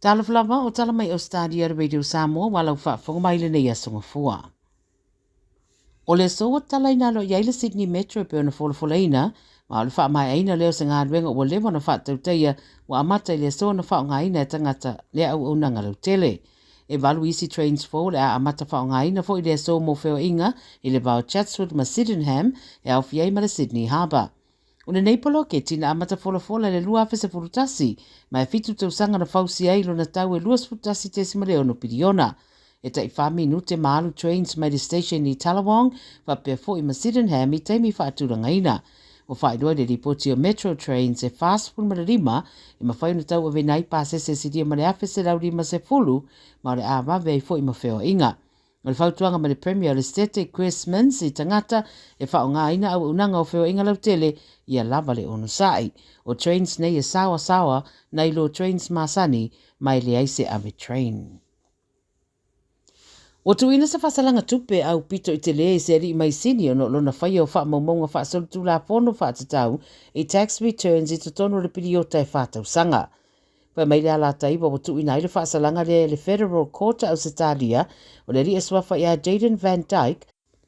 Talofa lava o tala mai Ausetalia le Radio Samoa ua lau faafofoga mai lenei aso gafua. O le aso ua talaina alo i ai le Sydney Metro e pei ona folafolaina, ma o le faamaeaina lea o se galuega ua leva ona faatautaia ua amata i le aso ona faaaogaina e tagata le auaunaga lautele. E valu isi trains fou o le a amata faaaogaina foi i le aso mo feoaiga i le va o Chatswood ma Sydenham e aofia ai ma le Sydney Harbour. O lenei poloketi na amata folafola i le 2011, ma e fitu tausaga na fausia ai lona tau e $21.6 piliona. E tai fa minute ma alu trains mai le station i Tallawong faapea foi ma Sydenham i taimi faatulagaina. Ua faailoa i le lipoti o Metro Trains e 45 e mafai ona tauaveina ai pasese e silia ma le 1,150 ma o le a vave ai foi ma feoaiga. O le fautuaga mai le Premier o le Setete, Chris Minns, i tagata e faaaogaina auaunaga o feoaiga lautele ia lava le onosai. O trains nei e saoasaoa nai lo trains masani ma e leai se ave train. Ua tuuina se faasalaga tupe aupito i tele i se alii mai Sini ona o lona faia o faamaumauga faasolitulafono faatatau i tax returns i totonu o le piliota e fa tausaga. Fai mai le Alataiva ua tuuina ai le faasalaga lea e le Federal Court a Ausetalia, o le alii e suafa ia Jayden Van Dyke,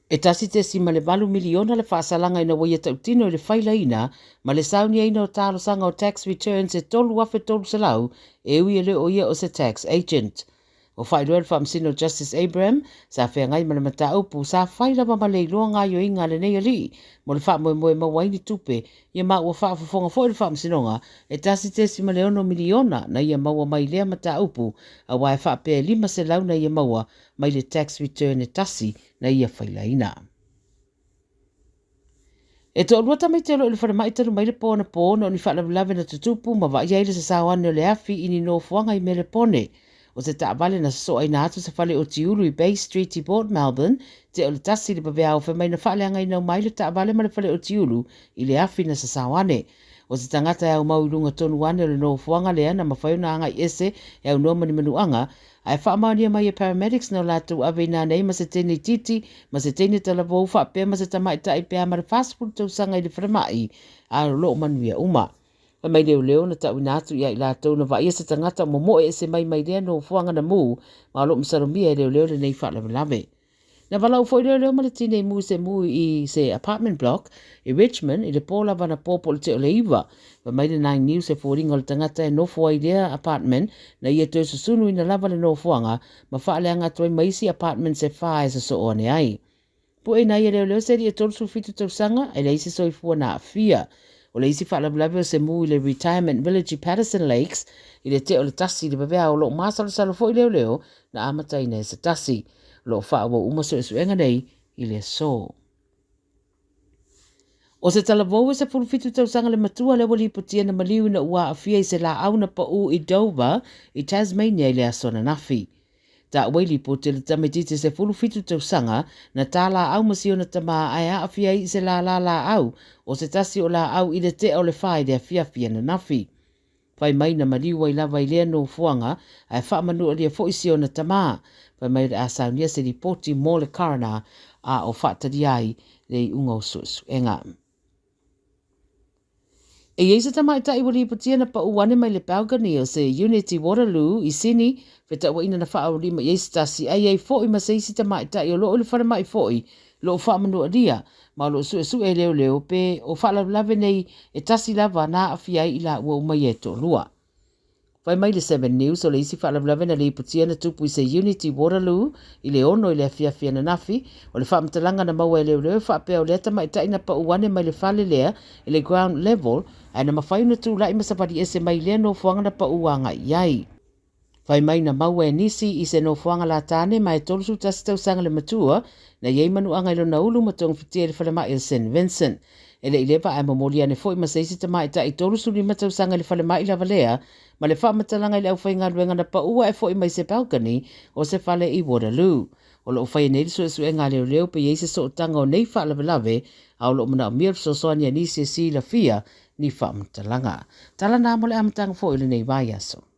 e 1.8 miliona le faasalaga ina ua ia tautino i le failaina ma le sauniaina o talosaga o tax returns e 3,300 e ui e le o ia o se tax agent. Ua faailoa e le Faamasino Justice Abraham, sa feagai ma le mataupu, sa fai lava ma le iloa gaoioiga a lenei alii mo le faamoemoe e maua ai ni tupe ia ma ua faafofoga foi le Faamasinoga e 1.6 miliona na ia maua mai lea mataupu aua e faapea e 500 na ia maua mai le tax return e tasi na ia failaina. E toalua tamaiti o lo o i le falemai talu mai le po anapo ona o ni faalavelave na tutupu ma vaaia ai le sasao ane o le afi i ni nofoaga i Melepone. O se taavale na sosoaina atu se fale otiulu i Bay Street i Port Melbourne, tea o le tasi i le vaveao fai mai na faaleagaina uma ai le taavale ma le fale otiulu i le afi na sasao ane. O se tagata e aumau i luga tonu ane o le nofoaga lea na mafai ona agai ese e aunoa ma ni manuaga, Ae faamaonia mai e paramedics na o latou aveina ane ai ma se teine itiiti, ma se teine talavou faapea ma se tamaitai pe a ma le 40 tausaga i le falemai, a o lo o manuia uma. Fai mai leoleo na tauina atu ia i latou na vaaia se tagata o momoe ese mai mai lea nofoaga na mu, ma o lo o masalomia e leoleo lenei faalavelave. Na valaau foi leoleo ma le tinei mu i se mu i se apartment block i Richmond i le po lava na po po o le tea o le iva. Fai mai le Nine News he foliga o le tagata e nofo ai i lea apartment na ia toe susunuina lava le nofoaga ma faaleaga atu ai ma isi apartments e fa e sosoo ane ai. Pueina ai e leoleo se alii e 37 tausaga e leai se soifua na aafia. O le isi faalavelave o se mu i le Retirement Village i Patterson Lakes i le tea o le tasi i le vaveao o lo o masalosalo foi leoleo na amataina e se tasi. O lo o faaauau uma suesuega nei i le aso. O se talavou e 17 tausaga le matua lea ua lipotia na maliu ina ua aafia i se laau na pau i Dover i Tasmania i le aso ananafi. Taua i lipoti a le tamaitiiti e 17 tausaga na tā laau ma si ona tamā ae aafia ai i se lālā laau o se tasi o laau i le tea o le fa i le afiafi ananafi. Fai mai na maliu ai lava i lea nofoaga ae faamanualia foi si ona tamā. Fai mai o le a saunia se lipoti mo le coroner a o faatalia ai le iuga o suesuega. E i ai se tamaitai ua lipotia na pau ane mai le balcony o se unit i Waterloo i Sini, fetauaiina na faaulima i ai se tasi, ae i ai foi ma se isi tamaitai o lo o i le falemai foi lo o faamanualia ma o lo o suesue e leoleo pe o faalavelave nei e tasi lava na aafia ai i laua uma ia e toalua. Fai mai le Seven News o le isi faalavelave na lipotia na tupu i se unit i Waterloo i le 6 i le afiafi ananafi. O le faamatalaga na maua e leoleo e faapea o lea tamaitai na pau ane mai le fale lea i le ground level ae na mafai ona tulai ma savali ese mai lea nofoaga na pau agai i ai. Fai mai na maua e nisi i se nofoaga la tāne ma e 31 tausaga le matua na i ai manuaga i lona ulu ma togafitia i le falemai o St Vincent. E le i leva ae momoli ane foi ma se isi tamaitai 35 tausaga i le falemai lava lea ma le faamatalaga i le aufaigaluega na pau ae foi mai se balcony o se fale i Waterloo. O lo o faia nei le suesuega a leoleo pe i ai se sootaga o nei faalavelave a o lo o manaomia le fesoasoani a nisi e silafia ni faamatalaga. Tala na mo le amataga foi o lenei vaiaso.